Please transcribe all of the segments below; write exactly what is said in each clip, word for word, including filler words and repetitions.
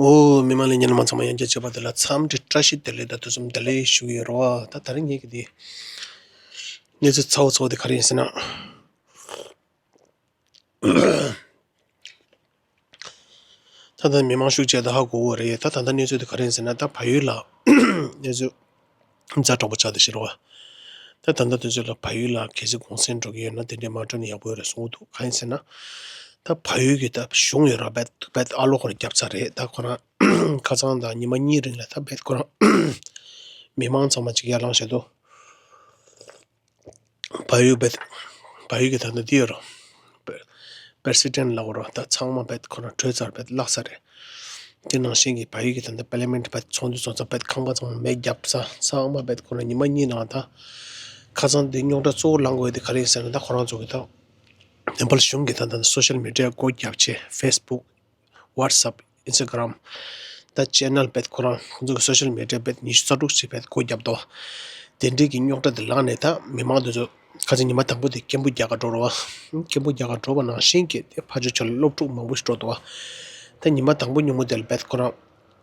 ཨོ། མི་མང་ལྷན་རྒྱས་རྣམ་པ་ཚང་མ་ཡང་བསྐྱར་མཇལ་བ་དེ་ལ་འཚམས་འདྲི་བཀྲ་ཤིས་བདེ་ལེགས་དང་ཐུགས་རྗེ་བདེ་ལེགས་ཞུ་གི་ཡོད་རེད་བ། ད་ད་རིང་ངེད་ཀྱི་དེ་གནས་ཚུལ་ཚ་བོ་ཚ་བོ་དེ་ག་རེ་ཡིན་ཟེར་ན། ད་ལྟ་མི་མང་ཤུགས་ཆེ་ད་ཧ་གོ་བ་རེད། ད་ད་ལྟ་གནས་ཚུལ་དེ་ག་རེ་ཡིན་ཟེར་ན། ད་བལ་ཡུལ་ལ་གནས་ཚུལ་ཛ་དྲག་པོ་ཆགས་བསྡད་ཤག་རེད་བ། ད་ད་ལྟ་དུས་ཚོད་ལ་བལ་ཡུལ་ལ་གལ་སྲིད་གུང་སེང་འགྲོ་གི་ཡོད་ན་དེ་འདྲའི་མ་འགྲོ་ན་ཡག་པོ་ཡོད་རེད་གསུང་གི་འདུག་གང་ཡིན་ཟེར་ན། ད་བལ་ཡུལ་གྱི་ད་གཞུང་ཡོད་ར་རྦད་རྦད་ཨ་ལོ་ཁོ་ར་བརྒྱབ་ཚར་རེད། ད་ཁོ་རང་ཁ་སང་དང་ཉི་མ་གཉིས་རིང་ལ་ད་རྦད་ཁོ་རང་མི་མང་ཚང་མ་ཅིག་ཡར་ལངས་བྱས་འདུག་བལ་ཡུལ་བལ་བལ་ཡུལ་གྱི་ད་ལྟ་འདི་ཡོད་རོ། པེ་པེ་སི་ཌེན་ལ་འོ་རོ། ད་ཚང་མ་བལ་ཁོ་རང་གྲོས་ཚར་བལ་བརླག་ཚར་རེད། དེ་ནང་བཞིན་གྱི་བལ་ཡུལ་གྱི་ད་ལྟ་པར་ལི་མེན་ཊི་བལ་ཚོགས་འདུ་ཚོགས་ཚར་བལ་ཁང་པ་ཚང་མ་མེ་བརྒྱབ་ཚར། ཚང་མ་བལ་ཁོ་རང་ཉི་མ་གཉིས་ནང་ད་ཁ་སང་དེ་རྙོག་དྲ་གཙོ་བོ་ལངས་དགོས་དེ་ག་རེ་ཡིན་ཟེར་ན། ད་ཁོ་རང་ཚོ་གི་ད་ནེ་པཱལ་གཞུང་གི་ད་ད་སོ་ཤལ་མི་ཌི་ཡ་སྒོ་བརྒྱབ་བྱས། ཕེ་སི་བུག་ཝ་ཊི་སི་ཨེབ། ཨིན་སི་ཊ་གྷ་རམ། ད་ཅེ་ནལ་བལ་ཁོ་རང་ཁོང་ཚོ་གི་སོ་ཤལ་མི་ཌི་ཡ་བལ་ཉི་ཤུ་རྩ་དྲུག་ཅིག་བལ་སྒོ་བརྒྱབ་འདུག་དེ་འདྲའི་གི་རྙོག་དྲ་དེ་ལངས་ནས་ད་མི་མང་དེ་ཚོ་ཁ་སང་ཉི་མ་དང་པོ་དེ་སྐད་འབོད་རྒྱག་ག་འགྲོ་རོ་བ། སྐད་འབོད་རྒྱག་ག་འགྲོ་བ་ནང་བཞིན་གྱི་དེ་ཕར་ཕྱོགས་ཕྱོགས་ལ་སློབ་ཕྲུག་མང་པོ་ཞིག་འགྲོ་འདུག་བ། ད་ཉི་མ་དང་པོ་ཉིན་མོ་དེ་ལ་བལ་ཁོ་རང་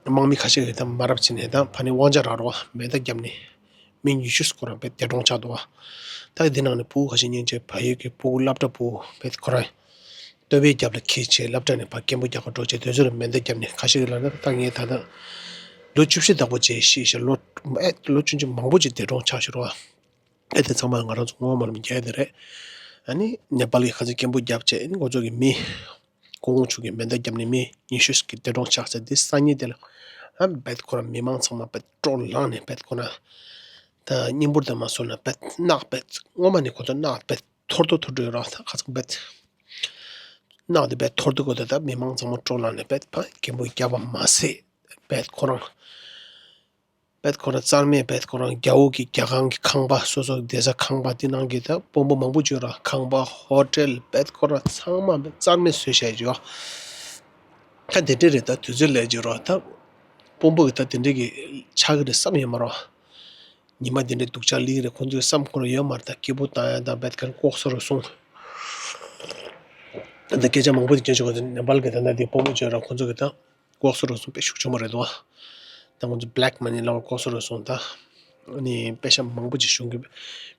དམག་མི་ཁ་ཤས་ཀྱིས་ད་མ་རབས་བྱས་ནས་ད་ཕ་ནི་དབང་ཆ་རག་རོ་བ། མེ་མདའ་བརྒྱབ་ནས། མི་ཉི་ཤུ་སྐོར་ར་བལ་འདས་གྲོངས་ཆགས་འདུག་བ། ད་འདི་ནང་ནས་ཕྲུ་གུ་ཁ་ཤས་སྙིང་རྗེ་བལ་ཡུལ་གྱི་ཕྲུ་གུ་སློབ་གྲྭ་ཕྲུ་གུ་བལ་ཁོ་རང་སྟོད་པའི་རྒྱབ་ལ་འཁྱེར་བྱས་སློབ་གྲྭ་ནས་ཕར་སྐད་འབོད་རྒྱག་ག་འགྲོ་བྱས། དེ་ཚོ་ལ་མེ་མདའ་བརྒྱབ་ནས་ཁ་ཤས་ཀྱིས་ལབ་ན། ད་ངས་ད་ལྟ་ལོ་བཅུ་བཞི་དང་པོ་བྱས་ཤེས་ཤག་ལོ་ཨེ་ལོ་ཆུང་ཆུང་མང་པོ་ཅིག་འདས་གྲོངས་ཆགས་ཤག་རོ་བ། ཨེ་དེ་ཚང་མ་ང་རང་ཚོ་སྔོན་མ་ལ་མི་རྒྱལ་དེ་རེད། ཨ་ནི་ནེ་པཱལ་གྱིས་ཁ་སང་སྐད་འབོད་བརྒྱབ་བྱས། ཨ་ནི་ཁོ་ཚོ་གི་མི་ཁོ་ཚོ་གི་མེ་མདའ་བརྒྱབ་ནས་མི་ཉི་ཤུ་ཞིག་གི་འདས་གྲོངས་ཆགས་ཚེ། འདི་སང་ཉིན་དེ་ལ་ཨ་བལ་ཁོ་རང་མི་མང་ཚང་མ་བལ་སྤྲོ་ལངས་ནས་བལ་ཁོ་རང་ད་སྙིང་པོར་དུ་མ་སོང་ན་བལ་གནག་བལ་སྔོན་མ་ནས་ཁོ་ཚོ་གནག་བལ་འཐོར་དུ་འཐོར་འགྲོ་ཡོད་ར། ད་ཁ་སང་བལ་གནག་དེ་བལ་འཐོར་དུ་གོ། ད་ད་མི་མང་ཚང་མ་སྤྲོ་ལངས་ནས་བལ་ཕ་སྐད་འབོད་བརྒྱབ་པ་མ་ཟད་བལ་ཁོ་རང་བལ་ཁོ་རང་རྩ་མེད་བལ་ཁོ་རང་རྒྱ་བོད་ཀྱི་རྒྱལ་ཁང་གི་ཁང་པ་སོ་སོ་བསྡད་ས་ཁང་པ་དེ་ནང་གི་ད་དཔོན་པོ་མང་པོ་བྱོས་ར། ཁང་པ་ཧོ་ཊེལ་བལ་ཁོ་རང་ཚང་མ་རྩ་མེད་བཟོས་བཞག་ཅིག་ཡོད། ད་དེ་འདྲས་རེད། ད་དུས་ཚོད་ལས་ཅིག་ར་ད་དཔོན་པོ་གི་ད་དེ་འདྲས་ཀྱི་ཆགས་ཀྱི་རེད་བསམ་ཡོད་མ་ར། ཉི་མ་དེ་འདྲའི་སྡུག་ཅག་སླེབས་རེད། ཁོང་ཚོས་བསམ་ཁོ་རང་ཡོད་མ་རེད། ད་སྐད་འབོད་བཏང་ཡ་ད་བལ་ཁ་ལྐོག་ཟ་རུ་སོང་། ད་སྐད་ཆ་མང་པོ་དེ་སྐྱོན་བྱུང་བ་དེ་ནེ་པཱལ་གི་ད་ད་དེ་དཔོན་པོ་བྱོས་ར། ཁོང་ཚོ་གི་ད་ལྐོག་ཟ་རུ་སོང་དཔེ་ཤུགས་ཆེན་པོ་རེད་དོ། ད་ཁོང་ཚོ་བྷེ་ལེག་མ་ནི་ལ་ལྐོག་ཟ་རུ་སོང་། ད་ཨ་ནི་པེ་ཤ་མང་པོ་ཅིག་གཞུང་གི་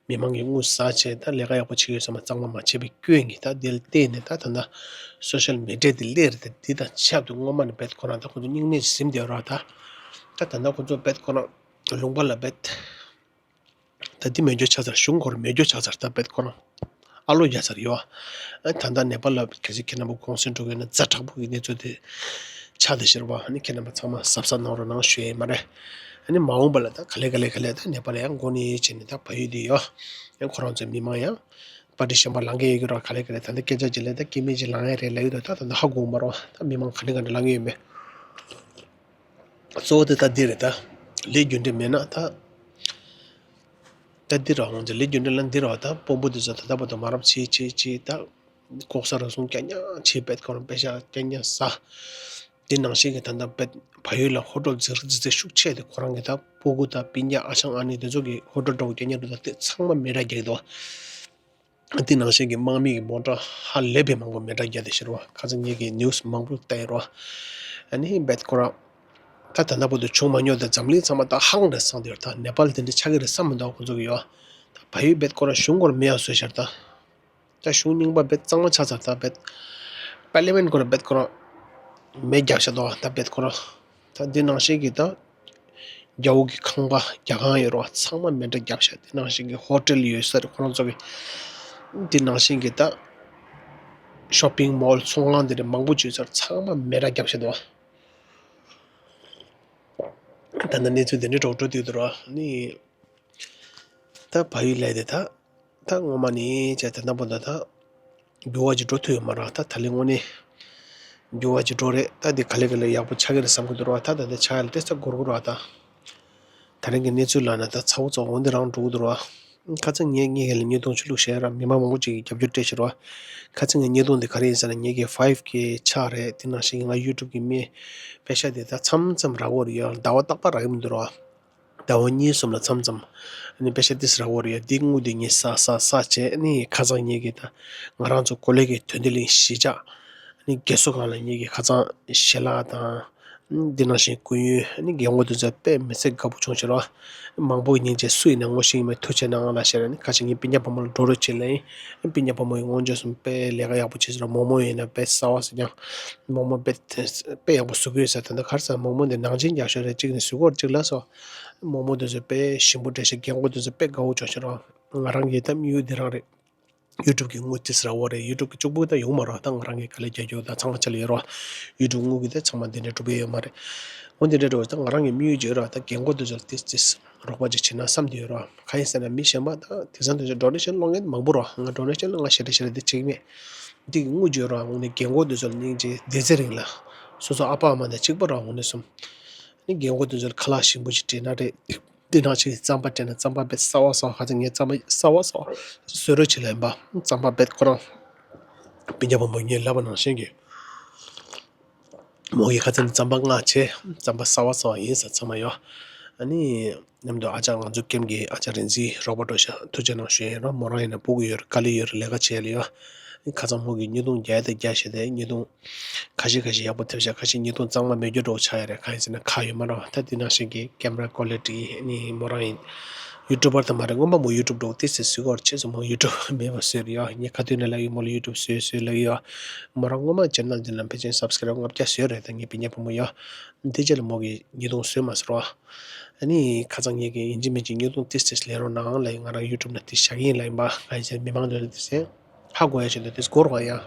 མི་མང་གི་དངུལ་ཟ་བྱས། ད་ལས་ཀ་ཡག་པོ་བྱེད་ཀྱི་ཡོད་ས་མ་གཙང་མ་མ་བྱས་པའི་སྐྱོན་གྱིས་ད་དེ་ལ་བརྟེན་ནས་ད་ད་ད་སོ་ཤལ་མི་ཌི་ཡ་དེ་སླེབས་རེད། ད་དེ་དང་ཆབས་ཏེ་སྔོན་མ་ནས་བལ་ཁོ་རང་ད་ཁོང་ཚོ་སྙིང་ནད་ཟིན་བསྡད་ར། ད་ད་ད་ད་ཁོང་ཚོ་བལ་ཁོ་རང་ལུང་པ་ལ་བལ་ད་འདི་མེད་རྒྱུ་ཆགས་ཚར། གཞུང་སྐོར་མེད་རྒྱུ་ཆགས་ཚར། ད་བལ་ཁོ་རང་ཨ་ལོ་རྒྱག་ཚར་ཡོད། ཨ་ད་ལྟ་ནེ་པཱལ་ལ་གལ་སྲིད་ཁྱེད་རྣམ་པ་གུང་སེང་འགྲོ་གི་ཡོད་ན་ཛ་དྲག་པོ་གི་གནས་ཚུལ་དེ་ཆགས་བསྡད་ཤག་ར་བ། ཨ་ནི་ཁྱེད་རྣམ་པ་ཚང་མ་གཟབ་གཟབ་གནང་རོགས་གནང་ཞུ་ཡས་མ་རེད། ཨ་ནི་མ་འོངས་པ་ལ་ད་ག་ལེ་ག་ལེ་ག་ལེ་ད་ནེ་པཱལ་ཡང་མགོ་ནས་བྱས་ནས་ད་བལ་ཡུལ་དེ་ཡོད། ཡང་ཁོ་རང་ཚོའི་མི་མང་ཡང་པར་ཊི་གཞན་པ་ལངས་ཀྱི་ཡོད་ཀྱི་ར། ག་ལེ་ག་ལེ་ད་ལྟ་སྐད་ཆ་ཅིག་ལས་ད་སྐྱེ་དམན་ཅིག་ལངས་ཡ་རེད་ལབ་ཡོད་དོ། ད་ད་ལྟ་ཧ་གོ་མ་རེད་བ། ད་མི་མང་ག་འདྲ་ག་འདྲ་ལངས་ཀྱི་ཡོད་མེད། གཙོ་བོ་དེ་ད་འདི་རེད། ད་ལས་རྒྱུ་འབྲས་མེད་ན་ད། ད་འདི་ར་འོང་ཙང་ལས་རྒྱུ་འབྲས་ལ་འདི་ར། ད་དཔོན་པོ་འདི་ཚོ་ད་ལྟ་བར་དུ་མ་རབས་བྱེད་བྱེད་བྱེད་ད་ལྐོག་ཟ་རུལ་སུངས་རྐྱང་རྐྱང་བྱེད། བལ་ཁོ་རང་པེ་ཤ་རྐྱང་རྐྱང་ཟ། འདི་ནང་བཞིན་གྱི་ད་ལྟ་བལ་བལ་ཡུལ་ལ་ཧོ་ཊེལ་འཛིན་རྩིས་ཤུགས་ཆེ་དེ་ཁོ་རང་གི་ད་སྤུ་གུ་ད་སྤུན་ཀྱག་ཨ་ཞང་ཨ་ནེ་དེ་ཚོ་གི་ཧོ་ཊེལ་འདྲ་བོ་རྐྱང་རྐྱང་འདུག་ད་དེ་ཚང་མ་མེ་དྲག་རྒྱག་གི་འདུག་དེ་ནང་བཞིན་གྱི་དམག་མི་གི་མོ་ཊ་ཧ་ལས་པའི་མང་པོ་མེ་དྲག་བརྒྱབ་བསྡད་ཤག་ར་བ། ཁ་སང་ངེད་ཀྱིས་ནིའུ་སི་མང་པོ་བལྟས་ར་བ། ཨ་ནི་རྦད་ཁོ་རང་ད་ད་ལྟ་བར་དུ་བྱུང་མ་མྱོང་། ད་འཛམ་གླིང་ཚང་མ་ད་ཧང་རེད་བསམ་བསྡད་ཡོད། ད་ནེ་པཱལ་དེ་འདྲ་ཆགས་ཀྱི་རེད་བསམ་མི་འདུག་ཁོ་ཚོ་གི་ཡོད། ད་བལ་ཡུལ་རྦད་ཁོ་རང་གཞུང་སྐོར་མེད་ཡ་བཟོས་ཤག་ད་ད་གཞུང་རྙིང་པ་རྦད་གཙང་མ་ཆགས་ཚར། ད་རྦད་པར་ལི་མེན་ཊི་སྐོར་རྦད་ཁོ་རང་མེ་བརྒྱབ་ཤག་འདུག་ད་རྦད་ཁོ་རང་ད་འདི་ནང་བཞིན་གྱི་ད་རྒྱ་བོ་གི་ཁང་པ་རྒྱ་ཁང་ཡོད་རེད་བ། ཚང་མ་མེ་དྲག་བརྒྱབ་ཤག་དེ་ནང་བཞིན་གྱི་ཧོ་ཊེལ་ཡོད་ས་རེད་ཁོ་རང་ཚོ་གི། དེ་ནང་བཞིན་གྱི་ད་ཤོ་པིང་མོལ་ཚོང་ཁང་དེ་འདྲ་མང་པོ་ཡོད་ས་རེད། ཚང་མ་མེ་དྲག་བརྒྱབ་ཤག་འདུག་ད་ལྟ་གནས་ཚུལ་དེ་འདྲ་འགྲོ་འགྲོ་དུས་འདུག་ར་ནི། ད་བལ་ཡུལ་ལས་དེ་ད་ད་སྔོན་མ་ནས་བྱས་ད་ལྟ་བར་དུ་ད་འགྱུར་བ་ཅིག་འགྲོ་ཐུབ་ཡོད་མ་རེད། ད་ད་ལན་དངོས་གནས་འགྱུར་བ་ཅིག་འགྲོ་རེད། ད་འདི་ག་ལེ་ག་ལེ་ཡག་པོ་ཆགས་ཀྱི་རེད་བསམ་གྱི་འདུག་ར་བ། ད་ད་ལྟ་ཆགས་ཡ་ལ་ཏོག་ཙམ་འགོར་གྱི་རེད་བ། ད་ད་རིང་གི་གནས་ཚུལ་ལ་ན་ད་ཚ་བོ་ཚ་བོ་འདི་རང་འགྲོ་གི་འདུག་ར་བ། ཁ་སང་ངས་ངས་ཁ་ལ་བརྙན་ཐུང་ཆུ་བླུགས་བཤད་ར་མི་མང་མང་པོ་ཅིག་གིས་རྒྱབ་སྐྱོར་སྤྲད་ཤག་ར་བ། ཁ་སང་ངའི་བརྙན་ཐུང་འདི་ག་རེ་ཡིན་ཟེར་ན། ངེད་ཀྱི་ཕའིབ་ཀེ་ཆགས་རེད། དེ་ནང་བཞིན་ང་ཡུ་ཊུབ་ཀྱི་མི་པེ་ཤ་དེ་ད་མཚམས་མཚམས་རག་གི་ཡོད་རེད་ཡ། ཟླ་བ་རྟག་པར་རག་གི་མི་འདུག་ར་བ། ཟླ་བ་གཉིས་གསུམ་ལ་མཚམས་མཚམས་ཨ་ནི་པེ་ཤ་ཏིས་རག་གི་ཡོད་རེད་ཡ། འདི་དངུལ་འདི་ངས་བསགས་བསགས་བསགས་བྱས། ཨ་ནི་ཁ་སང་ངེད་ཀྱི་ད་ང་རང་ཚོ་ཀོ་ལེ་གི་དོན་ལྡན་གླིང་གཞིས་ཆགས་ཨ་ནི་རྒས་གསོ་ཁང་ལ་ངེད་ཀྱི་ཁ་སང་ཞལ་ལག་དང་ འདི་ནང་བཞིན་སྐུ་ཡོན་ནི་རྒན་གོག་དེ་ཚོ་དཔེ་མི་སྲིད་དགའ་པོ་བྱུང་ཤག་རོ། མང་པོ་སྙིང་རྗེ། སུ་ཡིན་ན་ངོ་ཤེས་ཀྱི་མེད། ཐུགས་རྗེ་གནང་ལ་ཞེས་ནི་ཁ་ཅིག་ངའི་སྤུན་ཀྱག་བུ་མོ་ལ་འགྲོ་རོགས་བྱེད་ལ་ཡིན། སྤུན་ཀྱག་བུ་མོ་ཡི་སྔོན་བྱོན་སོང་། དཔེ་ལས་ཀ་ཡག་པོ་བྱས་ཟེར་རོ། མོག་མོག་ཡིན་ན་དཔེ་གསར་པ་ཟེར་ཀྱང་མོག་མོག་དཔེ་དཔེ་ཡག་པོ་བཟོ་གི་ཡོད་ཟེར། ད་ལྟ་ག་རེ་ཟེར། མོག་མོག་འདི་ནང་ཆེན་རྒྱག་ཤོག་རེད། གཅིག་ནི་གཟུགས་སྐོར་གཅིག་ལ་སོ། མོག་མོག་དེ་ཚོ་དཔེ་ཞིམ་པོ་འདྲ་ཞིག་རྒན་གོག་དེ་ཚོ་དཔེ་དགའ་པོ་བྱུང་ཤག་རོ། ང་རང་གི་ད་དམིགས་ཡུལ་འདི་རང་རེད། ཡུ་ཊུབ་གི་དངུལ་ཏོག་ཙམ་རག་པ་རེད། ཡུ་ཊུབ་གི་གཅིག་པུ་ད་ཡོང་མ་རེད། ད་ང་རང་གི་དཀའ་ལས་རྒྱག་རྒྱུ་ད་ཚང་མ་ཆ་ལ་ཡོད་རོ། ཡུ་ཊུབ་དངུལ་གི་ད་ཚང་མ་འདི་འདྲ་གྲུབ་ཡོད་མ་རེད། འོ་འདི་འདྲ་འགྲོ་ད་ང་རང་གི་དམིགས་ཡུལ་ཅིག་ཡོད་རོ། ད་རྒན་གོག་དེ་ཚོ་ལ་ཏོག་ཙམ་རོགས་པ་ཅིག་བྱེད་ན་བསམ་དེ་ཡོད་རོ། གང་ཡིན་ཟེར་ན་མི་གཞན་པ་ད་དེང་སང་དེ་ཚོ་ཌོ་ནེ་ཤན་སློང་མཁན་མང་པོ་རོ། ང་ཌོ་ནེ་ཤན་ལ་ང་ཞེ་དྲག་ཞེ་དྲག་དེ་བྱེད་ཀྱི་མེད། འདི་གི་དངུལ་ཅིག་ཡོད་རོ། འོ་ནི་རྒན་གོག་དེ་ཚོ་ལ་སྙིང་རྗེ། དེ་ཚེ་རིང་ལ་སོ་སོ་ཨ་ཕ་ཨ་མ་དང་གཅིག་པ་རོ། འོ་ནི་སོམ་ནི་རྒན་གོག་དེ་ཚོ་ལ་ཁ་ལག་ཞིམ་པོ་ཞིག་སྤྲད་ན་རེད། འདི་ནང་ཆེ་རྩམ་པ་སྤྲད་ན་རྩམ་པ་དཔེ་གསར་པ་གསར་པ། ཁ་ཚ་ངས་རྩམ་པ་གསར་པ་གསར་པ་བཟོ་རོགས་བྱེད་ལ་ཡིན་པ། རྩམ་པ་དཔེ་ཁོ་རང་སྤུན་ཀྱག་བུ་མོ་ངས་ལབ་པ་ནང་བཞིན་གྱི་མོ་གི་ཁ་ཚ་ནི་རྩམ་པ་མངགས་བྱས། རྩམ་པ་གསར་པ་གསར་པ་ཡིན་ཟེར་ཚང་མ་ཡོད། ཨ་ནི་མཉམ་དུ་ཨ་ཅག་ང་ཚོ་ཀེམ་གི་ཨ་ཅག་རིན་འཛིན་རོགས་པ་འགྲོ་ཤག་ཐུགས་རྗེ་གནང་ཞུ་ཡིན་རོ། མོ་རང་ཡིན་ན་སྤུ་གུ་ཡོད་རེད། དཀའ་ལས་ཡོད་རེད། ལས་ཀ་བྱེད་ལ་ཡོད། ཁ་ཚ་མོ་གི་བརྙན་ཐུང་རྒྱག་ཡ་དེ་རྒྱག་བྱས་ཏེ་བརྙན་ཐུང་ཁ་ཤས་ཁ་ཤས་ཡག་པོ་ཐེབས་ཤག་ཁ་ཤས་བརྙན་ཐུང་གཙང་མ་མེད་རྒྱུ་འདྲ་པོ་ཆགས་ཡོད་རེད། གང་ཡིན་ཟེར་ན་ཁ་ཡོད་མ་རེད། ད་དེ་ནང་བཞིན་གྱི་ཀེམ་ར་ཀོ་ལི་ཊི་ནི་མོ་རང་ཡིན། ཡུ་ཊུབ་པར་དེ་མ་རེད། སྔོན་མ་མོ་ཡུ་ཊུབ་འགྲོ་ཏོག་ཙམ་བཟོ་གི་ཡོད་རེད། ཁྱེད་ཚོ་མོ་ཡུ་ཊུབ་མེད་པ་བཟོས་རེད་ཡ། ངས་ཁ་ཐུག་ནས་ལབ་ཡོད། མོ་ལ་ཡུ་ཊུབ་བཟོས་བཟོས་ལབ་ཡོད་ཡ། མོ་རང་སྔོན་མ་ཅེ་ནལ་དེ་ལ་ཕལ་ཆེར་སབ་སི་ཀ་རབ་ལྔ་བརྒྱ་བཟོས་རེད། ད་ངའི་སྤུན་ཀྱག་བུ་མོ་ཡ། དེ་རྗེས་ལ་མོ་གིས་བརྙན་ཐུང་བཟོས་མ་ཟེར་བ། ཨ་ནི་ཁ་ཚ་ངེད་ཀྱིས་ཡིན་གཅིག་མིན་གཅིག་བརྙན་ཐུང་ཏོག་ཙམ་ལེན་རོགས་གནང་ལབ་ཡིན། ང་རང་ཡུ་ཊུབ་ནང་དེ་བཞག་གི་ཡིན་ལབ་ཡིན་པ། གང་ཡིན་ཟེར་མི་མང་ཚོས་དེ་ཟེར་ཧ་གོ་ཡ་ཆེད་དུ་དེ་སྒོར་བ་ཡ།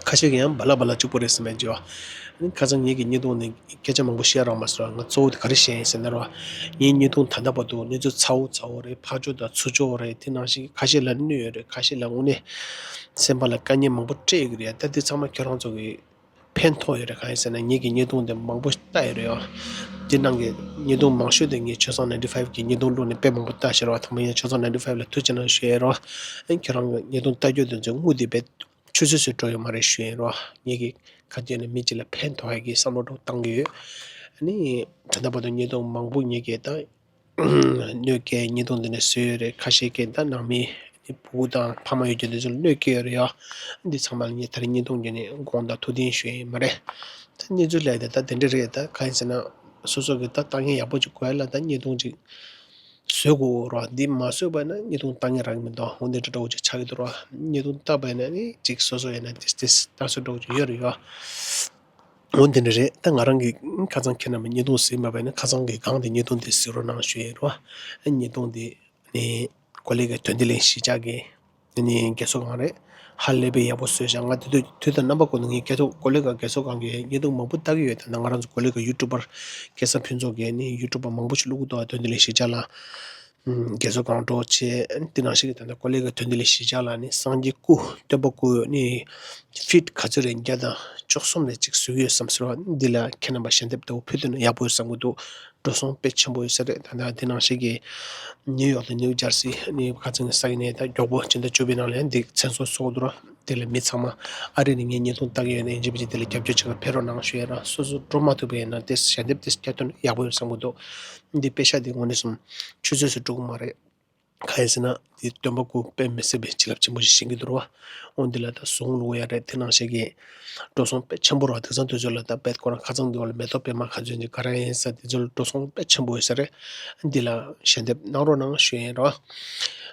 ཁ་ཤས་ཀྱིས་ཡང་བ་ལ་བ་ལ་གཅིག་པོ་རེད་ཟེར་མེད་ཀྱི་བ། ཨ་ནི་ཁ་ཚ་ངེད་ཀྱི་བརྙན་ཐུང་ནི་སྐད་ཆ་མང་པོ་བཤད་རོགས་མ་ཟེར་བ། ང་གཙོ་བོ་དེ་ག་རེ་བཤད་ཡིན་ཟེར་ན་རོ། ངའི་བརྙན་ཐུང་ད་ལྟ་བར་དུ་གནས་ཚུལ་ཚ་བོ་ཚ་བོ་རེད། ཕར་ཕྱོགས་དང་ཚུར་ཕྱོགས་རེད། དེ་ནང་བཞིན་ཁ་ཤས་ལ་གནོད་ཡོད་རེད། ཁ་ཤས་ལ་དངོས་གནས་སེམས་པ་ལ་དཀའ་ངལ་མང་པོ་སྤྲད་ཡོད་ཀྱི་རེད། ད་དེ་ཚང་མ་ཁྱོད་རང་ཚོ་གི་ཕན་ཐོགས་ཡོད་རེད། གང་ཡིན་ཟེར་ན་ངེད་ཀྱི་བརྙན་ཐུང་དེ་མང་པོ་ལྟ་ཡོད་རེད་ཡ། དེ་ནང་གི་བརྙན་ཐུང་མང་ཤོས་དེ་ངས་ཆོས་བཟང་ninety five གི་བརྙན་ཐུང་བླུགས་ནས་དཔེ་མང་པོ་ལྟ་ཤེར་བ། དང་པོ་ཡང་ཆོས་བཟང་ninety five ལ་ཐུགས་རྗེ་གནང་ཞུ་ཡས་རོ། ཨ་ཁྱོད་རང་གི་བརྙན་ཐུང་ལྟ་རྒྱུ་དེ་ཚོའི་དངུལ་དེ་དཔེ་ཆུད་ཟོས་སུ་འགྲོ་ཡོད་མ་རེད་ཞུ་ཡས་རོ། ངེད་ཀྱི་ཁ་གཏད་ནས་མི་གཅིག་ལ་ཕན་ཐོགས་ཡས་ཀྱི་བསམ་བློ་འདྲ་བཏང་གི་ཡོད། ཨ་ནི་ད་ལྟ་བར་དུ་བརྙན་ཐུང་མང་པོ་ངེད་ཀྱིས་ད་གནོད་སྐྱེལ་བརྙན་ཐུང་འདི་ནས་བཟོས་ཡོད་རེད། ཁ་ཤས་ཀྱིས་ད་ནང་མི་བུ་དང་ཕ་མ་ཡོད་རྒྱུ་འདི་ཚོ་ལ་གནོད་སྐྱེལ་ཡོད་རེད་ཡ། འདི་ཚང་མ་ལ་ངས་ད་རེས་བརྙན་ཐུང་བརྒྱུད་ནས་དགོངས་དག་ཐུགས་བདེན་ཞུ་ཡས་ཡིན་མ་རེད། ད་གནས་ཚུལ་ལས་ད་ད་དེ་འདྲ་རེད། ད་གང་ཡིན་ཟེར་ན་སོ་སོ་གི་ད་ལྟ་ངན་ཡག་པོ་ཅིག་དགོས་ཡ་ལ་ད་བརྙན་ཐུང་ཅིག་བཟོ་དགོས་ར། འདི་མ་བཟོས་པ་ན་བརྙན་ཐུང་ལྟ་མཁན་རག་གི་མི་འདུག་འོ་འདི་འདྲ་འདྲ་བོ་ཅིག་ཆགས་ཀྱི་འདུག་ར། བརྙན་ཐུང་ལྟ་བ་ཡིན་ན་ནི་ཅིག་སོ་སོ་ཡིན་ན་ཏིས་ཏིས་ལྟ་སྲོལ་འདྲ་བོ་ཅིག་ཡོད་རེད་ཡ། འོ་འདི་འདྲ་རེད། ད་ང་རང་གིས་ཁ་སང་ཁྱེད་རྣམ་པ་བརྙན་ཐུང་གཟིགས་མེད་པ་ཡིན་ན་ཁ་སང་གི་སྒང་དེ་བརྙན་ཐུང་དེ་གཟིགས་རོགས་གནང་ཞུ་ཡས་རེད་བ། བརྙན་ཐུང་དེ་ནི་ཀོ་ལི་གྷལ་དོན་ལྡན་གླིང་གཞིས་ཆགས་ཀྱི་ནི་རྒས་གསོ་ཁང་རེད། ཧ་ལས་པའི་ཡག་པོ་བཟོས་ཤག་ང་དེ་དུས་དུས་དང་རྣམ་པ་ཀུན་ཏུ་ངས་རྒས་གསོ་ཀོ་ལི་གྷལ་རྒས་གསོ་ཁང་གི་བརྙན་ཐུང་མང་པོ་ལྟ་གི་ཡོད། ད་ནང་ང་རང་ཚོ་ཀོ་ལི་གྷལ་ཡུ་ཊུབ་པར་སྐལ་བཟང་ཕུན་ཚོགས་ཀྱིས་ནི་ཡུ་ཊུབ་པར་མང་པོ་ཞིག་བླུག་གི་འདུག་དོན་ལྡན་གླིང་གཞིས་ཆགས་ལ། ཨམ། རྒས་གསོ་ཁང་འགྲོ་བྱས། དེ་ནང་བཞིན་གྱི་ད་ལྟ་ཀོ་ལི་གྷལ་དོན་ལྡན་གླིང་གཞིས་ཆགས་ལ་ནི་སངས་རྒྱས་སྐུ་སྟོན་པ་སྐུ་ནི་ཕིཊ་ག་ཚོད་རེད། བརྒྱ་དང་བཅུ་གསུམ་ནས་གཅིག་བཟོ་གི་ཡོད་བསམ་ཟེར་བ། འདི་ལ་ཁྱེད་རྣམ་པ་ཞལ་འདེབས་ལྟ་བུ་ཕུལ་ཐུབ་ན་ཡག་པོ་ཡོད་བསམ་གྱི་འདུག་འགྲོ་སོང་དཔེ་ཆེན་པོ་ཡོད་ས་རེད། ད་ལྟ་དེ་ནང་བཞིན་གྱི་ནིའུ་ཡོག་དང་ནིའུ་ཇར་སི་ནི་ཁ་ཚང་གི་ས་གནས་ད་མགྱོགས་པོ་སྤྱི་ཟླ་བཅུ་པའི་ནང་ལ་འདི་མཚན་སྲུང་ཚོགས་འདུ་ར། དེ་ལ་མི་ཚང་མ་ཨ་རི་ནས་ངའི་བརྙན་ཐུང་ལྟ་གི་ཡོད་ན་ཡིན་གཅིག་མིན་གཅིག་དེ་ལ་རྒྱབ་སྐྱོར་བྱེད་ག་ཕེབས་རོགས་གནང་ཞུ་ཡས་ར། སོ་སོ་འགྲོ་མ་ཐུབ་པ་ཡིན་ན་དེ་ཞལ་འདེབས་དེ་སྐྱ་ཐོན་ཡག་པོ་ཡོད་བསམ་གྱི་འདུག་འདི་དཔེ་ཤག་འདི་དངོས་གནས་སོང་ཆུད་ཟོས་སུ་འགྲོ་གི་མ་རེད། གང་ཡིན་ཟེར་ན་འདི་སྟོན་པ་སྐུ་དཔེ་མི་སྲིད་པའི་བྱིན་རླབས་ཆེན་པོ་ཞིག་བྱིན་གྱི་འདུག་ར། འོ་འདི་ལ་ད་གཟུངས་བླུག་ཡ་རེད། དེ་ནང་བཞིན་གྱི་འགྲོ་སོང་དཔེ་ཆེན་པོ་ར། དེང་སང་དུས་ཚོད་ལ་ད་དཔེ་ཁོ་རང་ཁ་ཚང་འདི་བ་ལ་མེ་ཏོག་པད་མ་ག་ཚོད་ཡིན་གྱི་ག་རེ་ཡིན་ས་དེ་ཚོ་ལ་འགྲོ་སོང་དཔེ་ཆེན་པོ་ཡོད་ས་རེད། འདི་ལ་ཞལ་འདེབས་གནང་རོགས་གནང་ཞུ་ཡས་ཡིན་ར།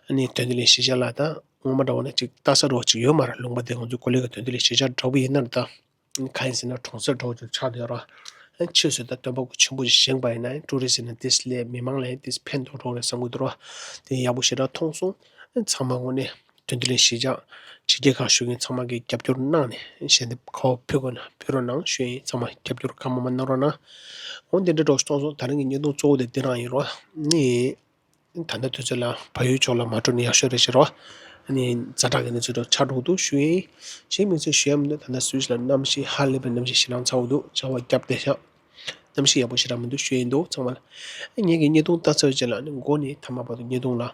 ཨ་ནི་དོན་ལྡན་གླིང་གཞིས་ཆགས་ལ་ད། སྔོན་མ་འདྲ་བོ་ནས་ཅིག་ལྟ་ས་འདྲ་བོ་ཅིག་ཡོད་མ་རེད། ལུང་པ་དེ་ང་ཚོའི་ཀོ་ལི་གྷལ་དོན་ལྡན་གླིང་གཞིས་ཆགས་འདྲ་བོ་ཡིན་ན་རེད་ད། གང་ཡིན་ཟེར་ན་གྲོང་གསེབ་འདྲ་བོ་ཅིག་ཆགས་བསྡད་ཡོད་ར། ཆོས་སྲིད་ད་སྟོན་པ་སྐུ་ཆེན་པོ་ཞིག་བཞེངས་པ་ཡིན་ན་ཀྲུའུ་རི་སི་ནང་ཏིས་སླེབས་མི་མང་ལ་ཡང་ཏིས་ཕན་ཐོགས་འགྲོ་རེད་བསམ་གྱི་འདུག་ར། དེ་ཡག་པོ་ཞེ་དྲག་མཐོང་སོང་། ཚང་མ་དངོས་གནས་དོན་ལྡན་གླིང་གཞིས་ཆགས་ཕྱི་རྒྱལ་ཁག་བཞུགས་མཁན་ཚང་མ་གིས་རྒྱབ་སྐྱོར་གནང་ནས་ཞལ་འདེབས་ཁ་པར་ཕུལ་དགོས་ན་ཕུལ་རོགས་གནང་ཞུ་ཡིན། ཚང་མ་རྒྱབ་སྐྱོར་གང་མང་མང་གནང་རོགས་གནང་། འོ་འདི་འདྲ་འདྲ་བོ་ཞིག་མཐོང་སོང་། ད་རིང་གི་བརྙན་ཐུང་གཙོ་བོ་དེ་འདི་རང་ཡིན་ར། ནི། ད་ལྟ་དུས་ཚོད་ལ་བལ་ཡུལ་ཕྱོགས་ལ་མ་འགྲོ་ན་ཡག་ཤོས་རེད་ཟེར་རོ། ཨ་ནི་ཛ་དྲག་གི་གནས་ཚུལ་འདྲ་ཆགས་འགྲོ་གི་འདུག་ཞུ་ཡིན། གཞན་མི་ཚོས་ཞུ་ཡ་མི་འདུག་ད་ལྟ་སུད་སི་ལ་གནམ་གཤིས་ཧ་ལས་པའི་གནམ་གཤིས་ཞེད་སྣང་ཚ་པོ་འདུག་ཆར་པ་བརྒྱབ་བསྡད་ཤག་གནམ་གཤིས་ཡག་པོ་ཞེ་དྲག་མི་འདུག་ཞུ་ཡིན་འདུག་ཚང་མ་ལ། ངེད་ཀྱི་བརྙན་ཐུང་ལྟ་ཚར་རྗེས་ལ་ཨ་ནི་མགོ་ནས་མཐའ་མ་བར་དུ་བརྙན་ཐུང་ལ་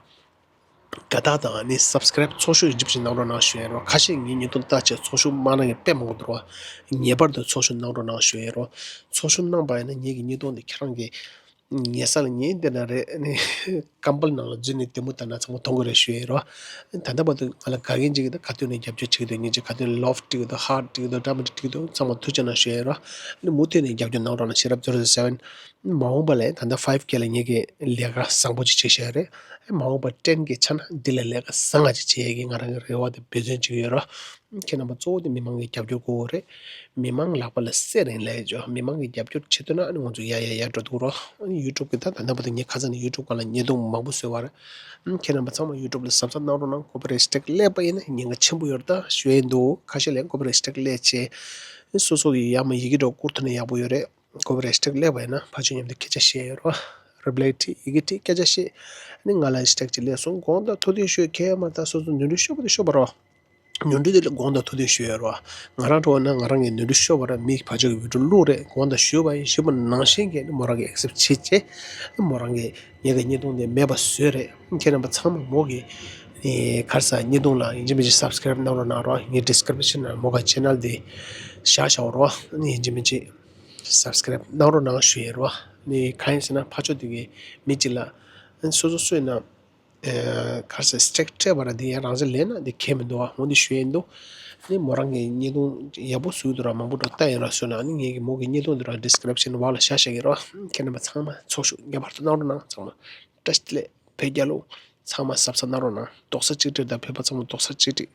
དགའ་རྟགས་དང་ཨ་ནི་སབ་སི་ཀ་རེབ་ཚོགས་ཞུགས་ཡིན་གཅིག་མིན་གཅིག་གནང་རོགས་གནང་ཞུ་ཡིན་རོ། ཁ་ཤས་ངའི་བརྙན་ཐུང་ལྟ་བྱས་ཚོགས་ཞུགས་མ་གནང་མཁན་དཔེ་མང་པོ་འདུག་རོ། ངེས་པར་དུ་ཚོགས་ཞུགས་གནང་རོགས་གནང་ཞུ་ཡིན་རོ། ཚོགས་ཞུགས་གནང་པ་ཡིན་ན་ངེད་ཀྱི་བརྙན་ཐུང་འདི་ཁྱེད་རང་གི་ཉལ་ས་ལ་ཉལ་བསྡད་ན་རེད། ཨ་ནི་ཀམ་པལ་ནང་ལ་འཛུལ་ནས་ལྟད་མོ་ལྟ་ན་ཚང་མ་མཐོང་གི་རེད་ཞུ་ཡས་རོ། ད་ལྟ་བར་དུ་ང་ལ་དགའ་མཁན་ཅིག་གིས་ད་ག་དུས་ནས་རྒྱབ་སྐྱོར་བྱེད་ཀྱི་འདུག་ཉིན་གཅིག་ག་དུས་ནས་ལོབ་སྤྲད་ཀྱི་འདུག་ཧར་སྤྲད་ཀྱི་འདུག་འདྲ་མི་འདྲ་སྤྲད་ཀྱི་འདུག་ཚང་མ་ཐུགས་རྗེ་གནང་ཞུ་ཡས་རོ། ཨ་ནི་མུ་མཐུད་ནས་རྒྱབ་སྐྱོར་གནང་རོགས་གནང་། ཤེས་རབ་zero zero seven། མ་འོངས་པ་ལ་ད་ལྟ་five K ལ་ངེད་ཀྱིས་ལས་ཀ་བཟང་པོ་ཅིག་བྱེད་བཞག་ཡོད་རེད། མ་འོངས་པ་ten K ཆགས་ན་འདི་ལས་ལས་ཀ་བཟང་ང་ཅིག་བྱེད་ཡས་ཀྱི་ང་རང་གི་རེ་བ་དང་འབད་བརྩོན་ཅིག་ཡོད་རོ། ཁྱེད་རྣམ་པ་གཙོ་བོ་དེ་མི་མང་གི་རྒྱབ་སྐྱོར་དགོས་རེད། མི་མང་ལག་པ་ལ་གསེར་རིང་ལས་ཅོ། མི་མང་གི་རྒྱབ་སྐྱོར་བྱེད་ཐུབ་ན་ཨ་ནི་ང་ཚོ་ཡར་ཡར་ཡར་འགྲོ་ཐུབ་རོ། ཨ་ནི་ཡུ་ཊུབ་གི་ད་ད་ལྟ་བར་དུ་ངས་ཁ་སང་ནས་ཡུ་ཊུབ་སྒང་ལ་ཉེས་རྡུང་མང་པོ་བཟོས་པ་རེད། ཨ་ནི་ཁྱེད་རྣམ་པ་ཚང་མ་ཡུ་ཊུབ་ལ་གཟབ་གཟབ་གནང་རོགས་གནང་། ཀོ་པི་རའེ་ཊི་སི་ཊེག་སླེབས་པ་ཡིན་ན་ཉེན་ཁ་ཆེན་པོ་ཡོད་རེད། ད་ཞུ་ཡས་འདུག་ཁ་ཤས་ལ་ཀོ་པི་རའེ་ཊི་སི་ཊེག་སླེབས་བྱས། ཨ་ནི་སོ་སོ་གི་ཡར་མར་ཡི་གེ་འདྲ་བསྐུར་ཐུབ་ན་ཡག་པོ་ཡོད་རེད། ཀོ་པི་རའེ་ཊི་སི་ཊེག་སླེབས་པ་ཡིན་ན་ཕར་ཕྱོགས་མཉམ་དུ་སྐད་ཆ་བཤད་ཡོད་རེད་བ། རི་པི་ལའེ་བྲིས། ཡི་གེ་བྲིས། སྐད་ཆ་བཤད། ཨ་ནི་ང་ལ་སི་ཊེག་ཅིག་སླེབས་སོང་། དགོངས་དག་ཐུགས་བདེན་ཞུ། ཁྱེད་མ་ད་སོ་སོ་ནོར་འཁྲུལ་ཤོར་བ་དེ་ཤོར་བ་རོ། ནོར་འཁྲུལ་དེ་ལ་དགོངས་དག་ཐུགས་བདེན་ཞུ་ཡོད་རོ། ང་རང་འགྲོ་བ་ན་ང་རང་གི་ནོར་འཁྲུལ་ཤོར་བ་ར། མི་ཕར་ཕྱོགས་ཀྱི་བི་ཌིའོ་བླུགས་རེད། དགོངས་དག་ཞུས་པ་ཡིན། ཞུས་པ་ནང་བཞིན་གྱི་ཨ་ནི་མོ་རང་གིས་ཨེག་སེབ་བྱེད་བྱས། ཨ་ནི་མོ་རང་གིས་ངེད་ཀྱི་བརྙན་ཐུང་དེ་མེད་པ་བཟོས་རེད། ཁྱེད་རྣམ་པ་ཚང་མ་མོ་གི་ཨེ་ག་རེ་ཟེར། བརྙན་ཐུང་ལ་ཡིན་གཅིག་མིན་གཅིག་སབ་སི་ཀེ་རེབ་གནང་རོགས་གནང་རོགས། ངའི་ཌི་སི་ཀི་རིབ་ཤན་ནང་མོ་གི་ཆེ་ནལ་དེ་བཞག་བཞག་རོགས། ཨ་ནི་ཡིན་གཅིག་མིན་གཅིག་སབ་སི་ཀེ་རེབ་གནང་རོགས་གནང་ཞུ་ཡས་རོགས། ཨ་ནི་གང་ཡིན་ཟེར་ན་ཕར་ཕྱོགས་དེ་གི་མི་གཅིག་ལ་ཨ་ནི་སོ་སོ་སུ་ཡིན་ན། ཨེ་ག་རེ་ཟེར། སི་ཊེག་སྤྲད་པ་ར་འདི་ཡང་རང་ཚོ་ལེན་ན་འདི་གལ་མི་འདུག་བ། འོ་འདི་ཞུ་ཡས་འདུག་ཨ་ནི་མོ་རང་གི་བརྙན་ཐུང་ཡག་པོ་བཟོས་འདུག་ར། མང་པོ་འགྲོ་ལྟ་ཡིན་ར་བཟོས་ན། ཨ་ནི་ངེད་ཀྱི་མོ་གི་བརྙན་ཐུང་འདི་ར་ཌི་སི་ཀི་རིབ་ཤན་བར་ལ་བཞག་བཞག་གི་ར། ཁྱེད་རྣམ་པ་ཚང་མ་ཚོགས་ཞུགས་ངེས་པར་དུ་གནང་རོགས་གནང་། ཚང་མ་བཀྲ་ཤིས་བདེ་ལེགས། བོད་རྒྱལ་ལོ། ཚང་མ་གཟབ་གཟབ་གནང་རོགས་གནང་། རྡོག་རྩ་གཅིག་སྒྲིལ་དང་། བོད་པ་ཚང་མ་རྡོག་རྩ་གཅིག་སྒྲིལ།